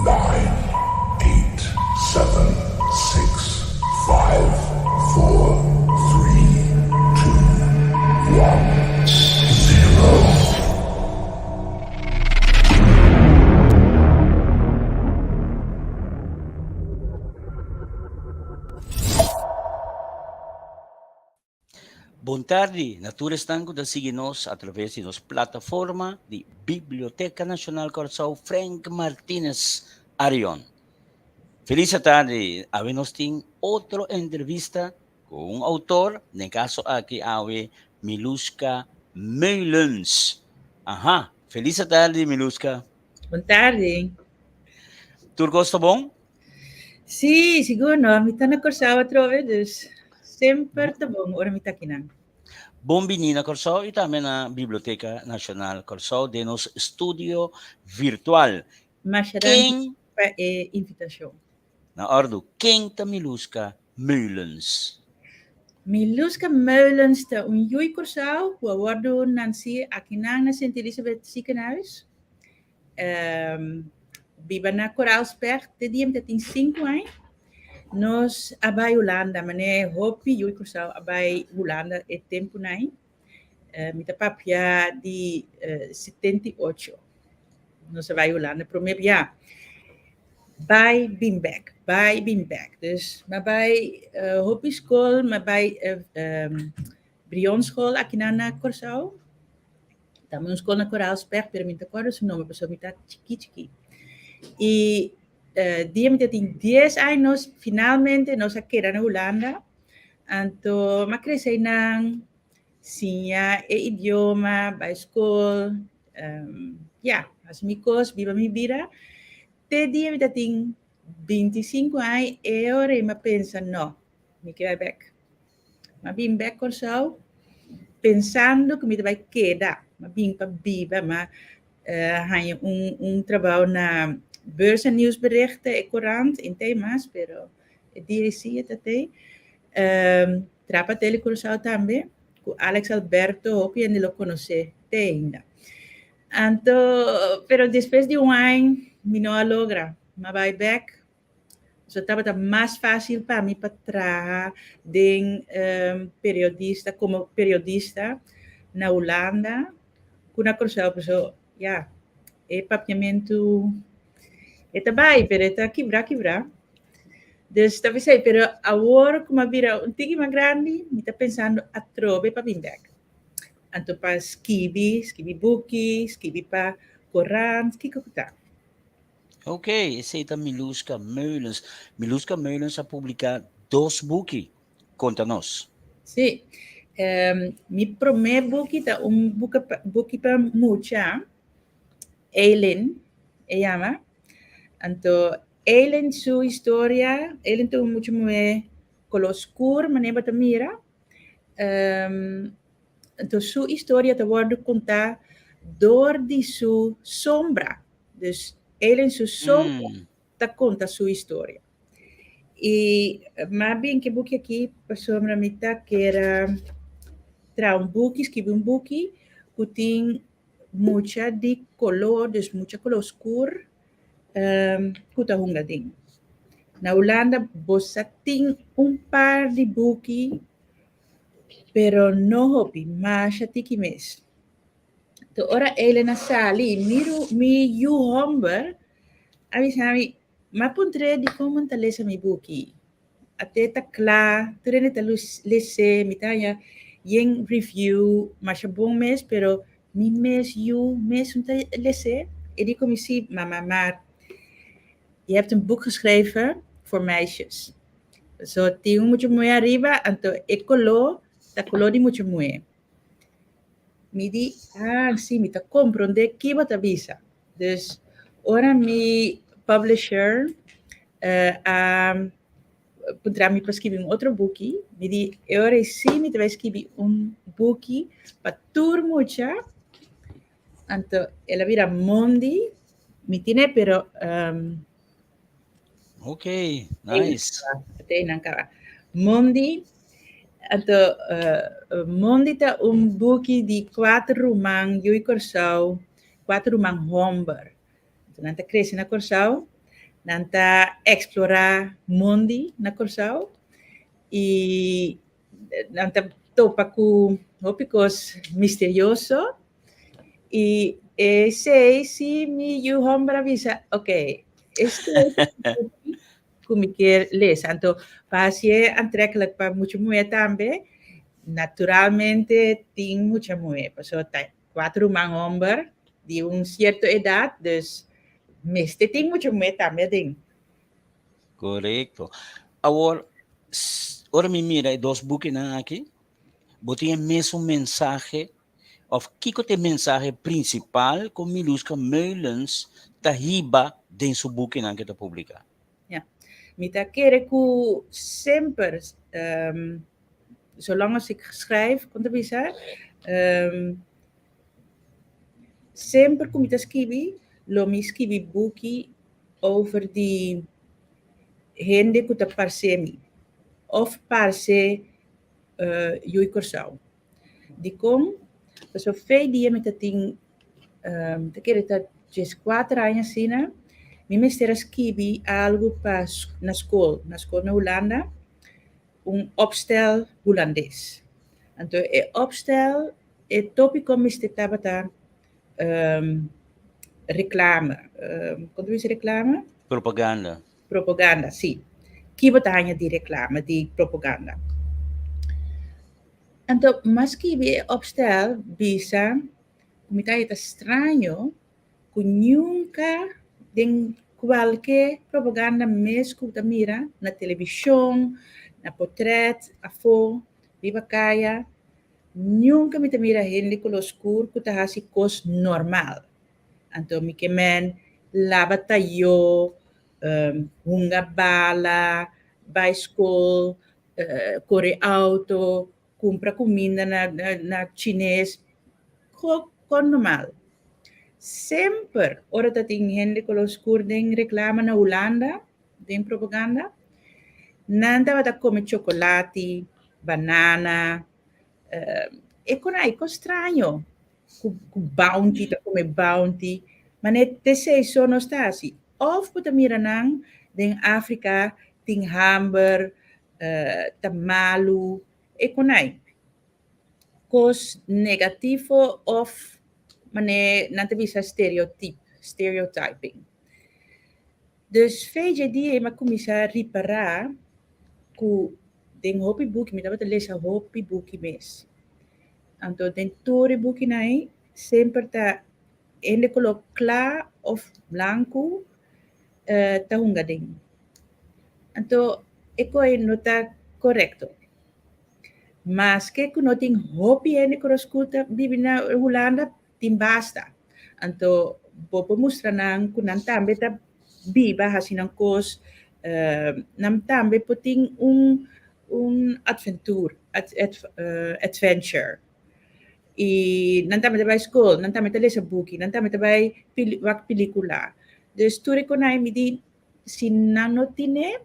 Nine, eight, seven, six, five, four, three, two, one, zero. Bon tardi na tur esnan ku ta sigui nos a traves di nos plataforma di Biblioteka Nashonal Kòrsou Frank Martinez Arion. Felis atardi, awe nos tin otro entrevista ku un outor, den kaso aki awe Miluska Meulens. Aha, felis atardi Miluska. Bon tardi. Tur kos ta bon? Sí, sigur no. Mi ta na Kòrsou atrobe, dus semper ta bon ora mi ta akinan. Bon bini na Kòrsou i tambe na Biblioteka Nashonal Kòrsou den nos studio virtual. Masha danki pa e invitashon. Na òrdu, ken ta Miluska Meulens? Miluska Meulens ta un yui Kòrsou ku a wòrdu nansí akinan na Sint Elisabeth Ziekenhuis. Biba na Koraalspecht te dia mi ta tin sinku aña. Nos a bai Hulanda, manera hopi yu di Kòrsou a bai Hulanda e tempunan ei. Mi ta papia di 78. Nos a bai Hulanda promé bia. Bai bin bèk, bai bin bèk. Dus mi a bai hopi skol, mi a bai Brionschool akinan na Kòrsou. Tambe un skol na Koraalspecht, pero mi no ta kòrda su nomber pasobra mi ta chikí chikí. I dia mi ta tin dies aña nos finalmente nos a keda na Hulanda. Anto mi a krese einan, siña e idioma, bai skol, ya, hasi mi kos, biba mi bida. Te dia mi ta tin 25 aña e ora ei mi a pensa, no, mi ke bai bèk. Mi a bin bèk Kòrsou pensando ku mi ta bai keda. Mi a bin pa biba, mi a haña un un trabou na Beurs en Nieuwsberichten, e korant, in tei mas, pero e dia ei si e ta tei. Traha pa Tele Kòrsou tambe, ku Alex Alberto hopi hende lo konosé te ainda. Anto, pero despues di un aña mi no a logra. Mi a bai bèk. So tabata mas fácil pa mi pa traha den periodista, como periodista na Hulanda ku na Kòrsou. Pasobra ya, e papiamentu e ta bai, pero e ta kibrá kibrá. Dus ta p'esei, pero awor ku mi a bira un tiki mas grandi, mi ta pensando atrobe pa bin bèk. Anto pa skibi, skibi buki, skibi pa korant, kiko ku ta. Ok, esei ta Miluska Meulens. Miluska Meulens a publiká dos buki. Konta nos. Sí. Mi promé buki ta un buki pa, buki pa mucha, Eileen e yama. Anto Eileen su historia, Eileen ta un mucha muhé koló skur, manera bo ta mira. Anto su historia ta wòrdu kontá dor di su sombra. Dus Eileen su sombra ta konta su historia. I m'a bin ku e buki aki pasobra mi ta kere traha un buki, skibi un buki ku tin mucha di koló, dus mucha koló skur ku ta hunga den. Na Hulanda bo sa tin un par di buki, pero no hopi, masha tiki mes. Te ora Eileen a sali, mi ru, mi yu homber a bisa mi, m'a puntr'é dikon bo no ta lesa mi buki. Ate ta kla, tur hende ta les'é, mi ta haña yen review masha bon mes, pero mi mes yu mes no ta les'é. E di ku mi, sí, mama, maar je hebt een boek geschreven voor meisjes. So tin un mucha muhé ariba, anto e koló ta koló di mucha muhé. Mi di, ah, sí, mi ta comprende ki bo ta bisa. Dus, ora mi publisher a puntra mi pa skibi un otro buki, mi di, e ora ei sí mi ta bai skibi un buki pa tur mucha. Anto, el a bira mondi, mi tine, pero Ok, nice. Te nan kaba. Mondi, anto uh, Mondi ta un buki di kuater ruman yui Kòrsou, kuater ruman hòmber. Anto nan ta krese na Kòrsou. Nan ta eksplorá mondi na Kòrsou i nan ta topa ku hopi kos misterioso i esei si mi yu hòmber a bisa, oké, esei ta un buki ku mi kier lesa. Anto pa hasié aantrekkelijk pa mucha muhé tambe, naturalmente tin mucha muhé, pasobra ta kuater ruman hòmber di un sierto edat, dus mester tin mucha muhé tambe aden. Korekto. Awor, ora mi mira e dos bukinan aki, bo tin e mesun mensahe òf kiko ta e mensahe prinsipal ku Miluska Meulens ta hiba den su bukinan ku e ta publiká? Ya. Mi ta kere ku semper, zolang als ik schrijf, kon ta bisa, semper ku mi ta skibi, lo mi skibi buki over di hende ku ta parse mi òf parse Yui Kòrsou. Dikon? Pasobra fe dia mi ta tin, mi ta kere ta dieskuater aña asina, mi mester a skibi algu pa na skol, na skol na Hulanda, un opstel hulandes. Anto e opstel, e tópiko mester tabata reklame. Kon ta bisa reklame? Propaganda. Propaganda, sí. Ki bo ta haña di reklame, di propaganda? Anto, mas skibi e opstel bisa ku mi ta haña ta straño ku nunka den kualke propaganda mes ku bo ta mira na televishon, na potrèt, afó, riba kaya, Nunka mi ta mira hende koló skur ku ta hasi kos normal. Anto mi ke men laba tayó, hunga bala, bai skol, kore outo, kumpra kuminda na chines, kon normal. Semper ora ta tin hende koló skur den reklama na Hulanda, den propaganda, nan tabata kome chokolati, banana, e kon ai kos straño ku ku bounty ta kome bounty, mane t'esei so nos ta hasi. Òf bo ta mira nan den Afrika tin hamber, ta malu, e kon ai kos negativo òf mane nan ta bisa stereotip, stereotyping. Dus fecha di ei mi a kuminsá ripará ku den hopi buki, mi tabata lesa hopi buki mes. Anto den tur e bukinan ei semper ta hende koló kla òf blanku ta hunga den. Anto e koi no ta korekto. Maske ku no tin hopi hende ku ta bibi na Hulanda, tin basta. Anto bo por mustra nan ku nan tambe ta biba, hasi nan kos, nan tambe por tin un un adventur, adventure. I nan tambe ta bai skol, nan tambe ta lesa buki, nan tambe ta bai wak pelikula. Dus tur e konai mi di si nan no tine,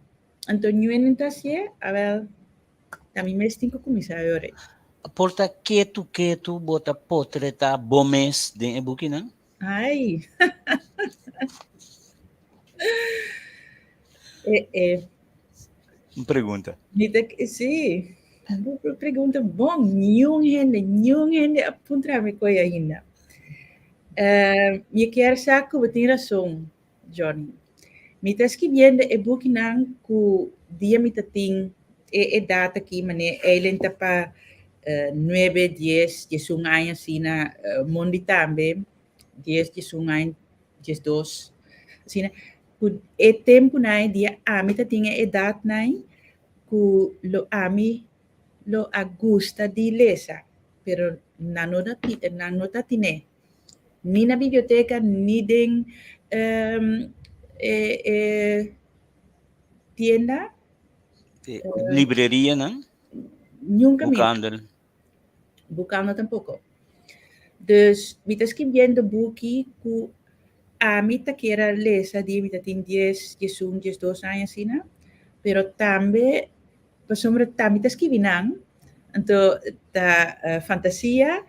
anto ñuenen ta hasié, awel Ta mi mes tin ku kuminsá yora. Por ta ketu ketu bo ta potretá bo mes den e bukinan? Ai! Eh, eh. Un pregunta. Mi ta, sí, un pregunta bon. Niun hende, niun hende a puntra mi koe ainda. Uh, mi kier sa ku bo tin rason. Johnny. Mi ta skibiendo e bukinan ku dia mi ta tin e edat aki, manera Eilen ta pa nuebe, dies, diesun aña asina, Mondi tambe, dies, diesun aña, diesdos, asina. Ku e tempunan ei dia ami ta tin e edatnan ku lo ami lo a gusta di lesa, pero nan no ta nan no ta tine. Ni na biblioteka, ni den e e tienda. Librerianan? Niun kaminda. Boekhandel? Boekhandel tampoko. Dus mi ta skirbiendo buki ku ami ta kier a lesa di mi ta tin dies, diesun, diesdos aña asina, pero tambe Pasobra ta mi ta skibi nan, anto ta fantasia,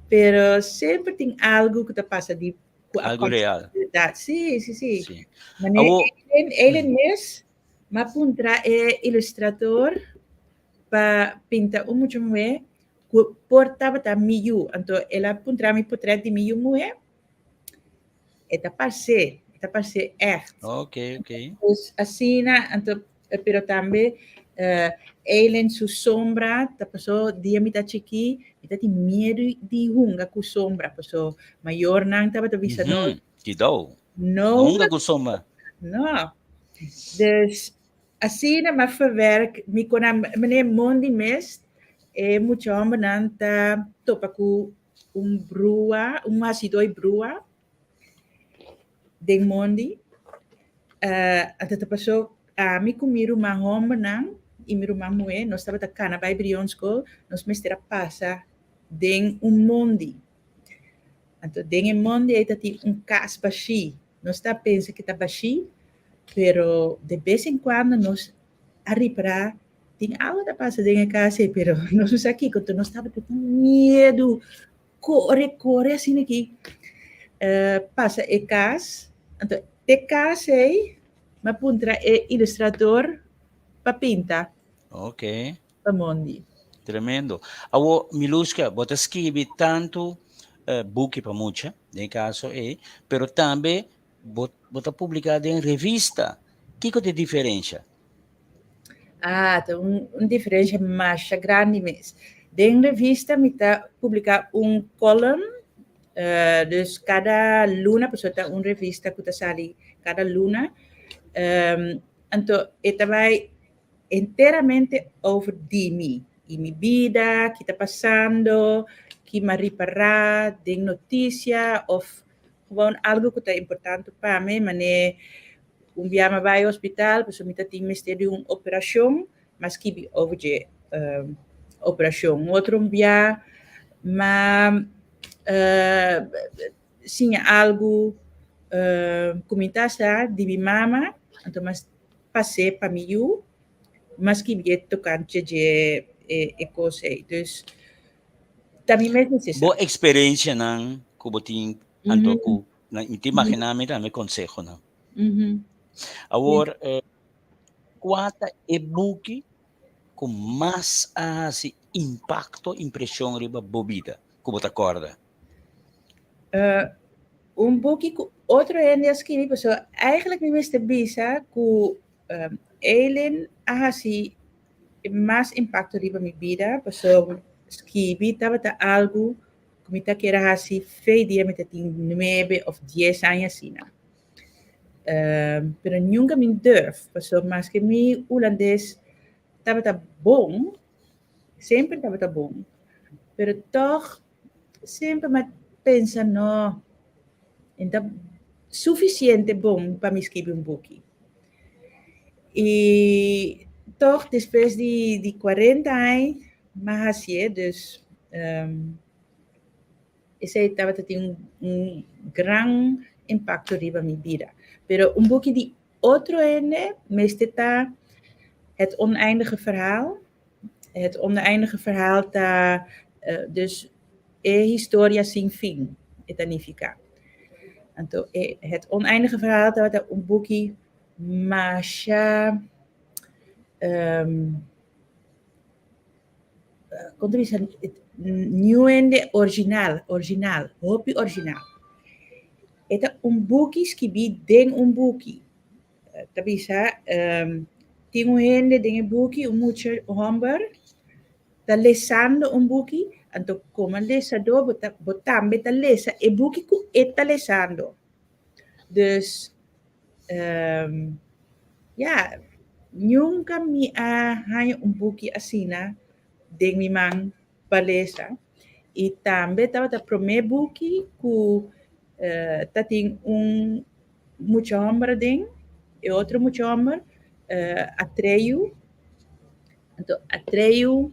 pero semper tin algu ku ta pasa di ku a Algu pasa real. Inderdaad, sí, sí, sí. Sí. Manera Awo, Eilen, Eilen mes, m'a puntra e ilustrador pa pinta un mucha muhé ku por tabata mi yu. Anto el a puntra mi portret di mi yu muhé. E ta parse, e ta parse ègt. Ok. Dus asina, anto, pero tambe Eilen su sombra, ta pasó dia mi ta chikí, mi ta tin miedu di hunga ku sombra, pasó mayornan tabata bisa nos, Kidou. No Hunga ku sombra. No. Dus asina m'a verwerk mi kon a meneer Mondi mes, e mucha hòmbernan ta topa ku un brua, un hasidoi brua den mondi. Anto ta pasó ami ku mi ruman hòmbernan i mi ruman muhé nos tabata kana bai Brion School, nos mester a pasa den un mondi. Anto den e mondi ei ta tin un kas bashí. Nos ta pensa ku ta bashí, pero de bes en kuando nos a ripará tin algo ta pasa den e kas ei, pero nos no sa kiko. Anto nos tabata tin miedu, kore, kore asina aki pasa e kas. Anto e kas ei mi a puntra e ilustrador pa pinta. Pa mondi. Tremendo. Awo, Miluska, bo ta skibi tantu buki pa mucha, den e kaso ei, pero tambe bo bo ta publiká den revista. Kiko ta e diferensha? Ah, ta un un diferensha masha grandi mes. Den revista mi ta publiká un column, dus kada luna, pasobra ta un revista ku ta sali kada luna. Anto e ta bai enteramente over di mi i mi bida, ki ta pasando, ki m'a ripará den notisia òf gewoon algu ku ta importante pa mi, manera un bia m'a bai hospital pasobra mi ta tin mester di un operashon, m'a skibi over dje operashon. Un otro bia m'a siña algu ku mi ta sa di mi mama, anto m'a pas'é pa mi yu, m'a skibié tokante dje e kos ei. Dus ta mi mes nesesidat. Bo eksperensianan ku bo tin anto ku mi ta imaginá mi tambe konsehonan. Awor, kua ta e buki ku mas a hasi impakto, impreshon riba bo bida ku bo ta kòrda? Un buki ku otro hende a skibi, pasobra eigenlijk mi mester bisa ku Eileen a hasi mas impakto riba mi bida, pasobra skibi tabata algu ku mi ta kier a hasi fe dia mi ta tin nuebe òf dies aña asina. Pero nunka mi durf, pasobra maske mi hulandes tabata bon, semper tabata bon, pero tòg Semper mi a pensa no, e ta sufisiente bon pa mi skibi un buki. I tòg despues di di kuarenta aña mi a hasié, dus esei tabata tin un gran impakto riba mi bida. Pero un buki di otro hende mester ta Het oneindige verhaal. Het oneindige verhaal ta dus e historia sin fin, e ta nifiká. Anto e Het oneindige verhaal tabata un buki masha kon ta bisa niun hende original, original, hopi original. E ta un buki skibí den un buki. Ta bisa, tin un hende den e buki, un mucha hòmber, ta lesando un buki, anto komo lesadó bo ta bo tambe ta lesa e buki ku e ta lesando. Dus, ya, nunka mi a haña un buki asina den mi man pa lesa. I tambe tabata promé buki ku ta tin un mucha hòmber aden, e otro mucha hòmber, Atreyu. Anto Atreyu,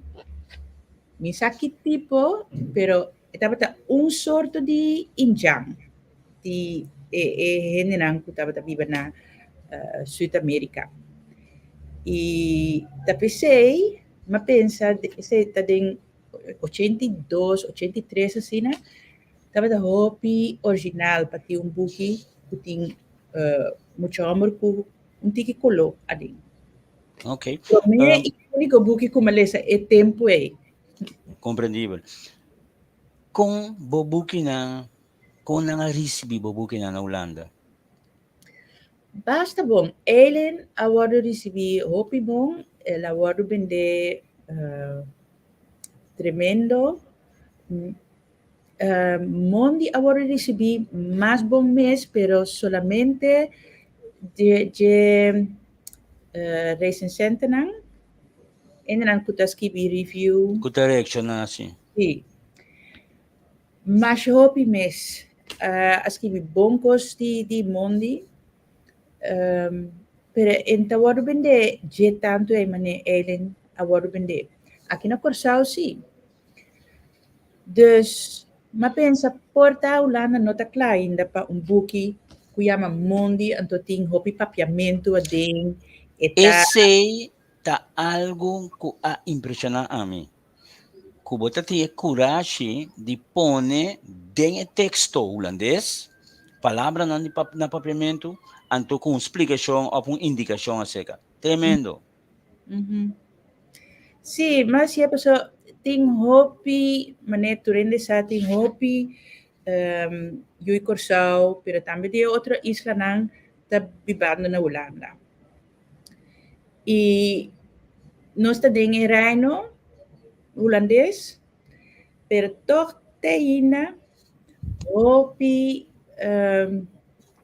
mi sa ki tipo, pero e tabata un sorto di indjan, di e e hendenan ku tabata biba na Sùd-Amerika. I ta p'esei mi a pensa, esei ta den 82, 83 asina, tabata hopi original pa tin un buki. ku tin mucha hòmber ku un tiki koló aden. Promé i úniko buki ku mi a lesa e tempu ei. Komprendibel. Kon bo bukinan, kon nan a risibí bo bukinan na Hulanda? Basta bon. Eilen a wòrdu risibí hopi bon. El a wòrdu bendé tremendo. Mondi a wòrdu risibí mas bon mes, pero solamente dje dje resensentenan, hendenan ku ta skibi review. Ku ta reakshoná si. Sí. Masha hopi mes a skibi bon kos di di Mondi, pero e no ta wòrdu bendé dje tantu ei manera Eilen a wòrdu bendé. Aki na Kòrsou sí. Dus, m'a pensa por ta Hulanda no ta kla ainda pa un buki ku yama Mondi anto tin hopi papiamentu aden, e ta. Esei ta algu ku a impreshoná ami, ku bo ta tin e kurashi di pone den e teksto hulandes palabranan di na papiamentu anto ku un splikashon òf un indikashon aserka. Tremendo! Sí, mas ya paso tin hopi, manera tur hende sa tin hopi yu di Kòrsou, pero tambe di e otro islanan ta bibando na Hulanda. I nos ta den e Reino Hulandes, pero tòg te ainda hopi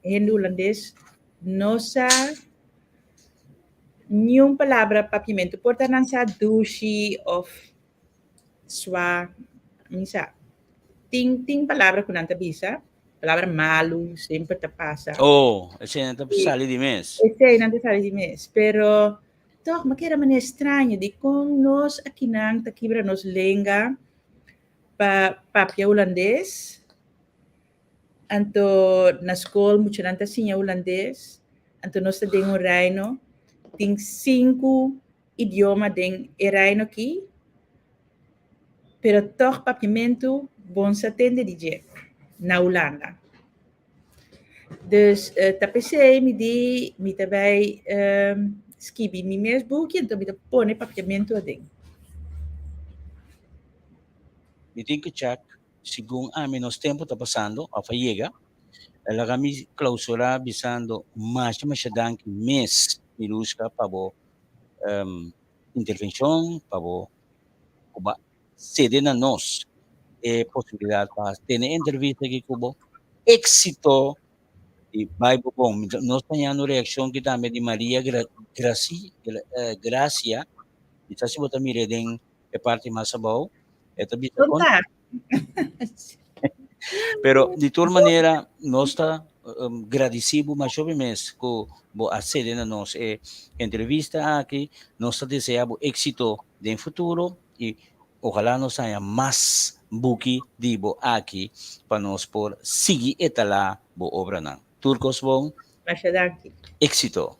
hende hulandes no sa niun palabra papiamentu. Por ta nan sa dushi òf swa, mi sa. Tin tin palabra ku nan ta bisa, palabra malu semper ta pasa. Oh, esei nan ta sali di mes. Esei nan ta sali di mes, pero tòg mi a keda manera straño dikon nos akinan ta kibra nos lenga pa papia hulandes. Anto na skol muchanan ta siña hulandes, anto nos ta den un reino, tin sinku idioma den e reino aki, pero tòg papiamentu bon sa tende di dje na Hulanda. Dus ta p'esei mi di mi ta bai skibi mi mes buki anto mi ta pone papiamentu aden. Mi tin ku chèk Segun ami nos tempu ta pasando of a yega. Laga mi clausura bisando masha masha danki mes Miluska pa bo intervencion, pa bo cu bo a cede na nos e posibilidad pa tene e entrevista aki cu bo. Exito y bay bo bon. Nos ta hañando reaccion aki tambe di Maria Gracia, mi ta si bo ta mira den e parti mas abou, e ta bisa kon. Pero di tur manera nos ta um, gradisi bo masho mes ku bo a cede na nos e entrevista aki. Nos ta desea bo éxito den futuro y ojalá nos haya mas buki di bo aki pa nos por sigui etalá bo obranan. Tur kos bon. Masha danki. Éxito.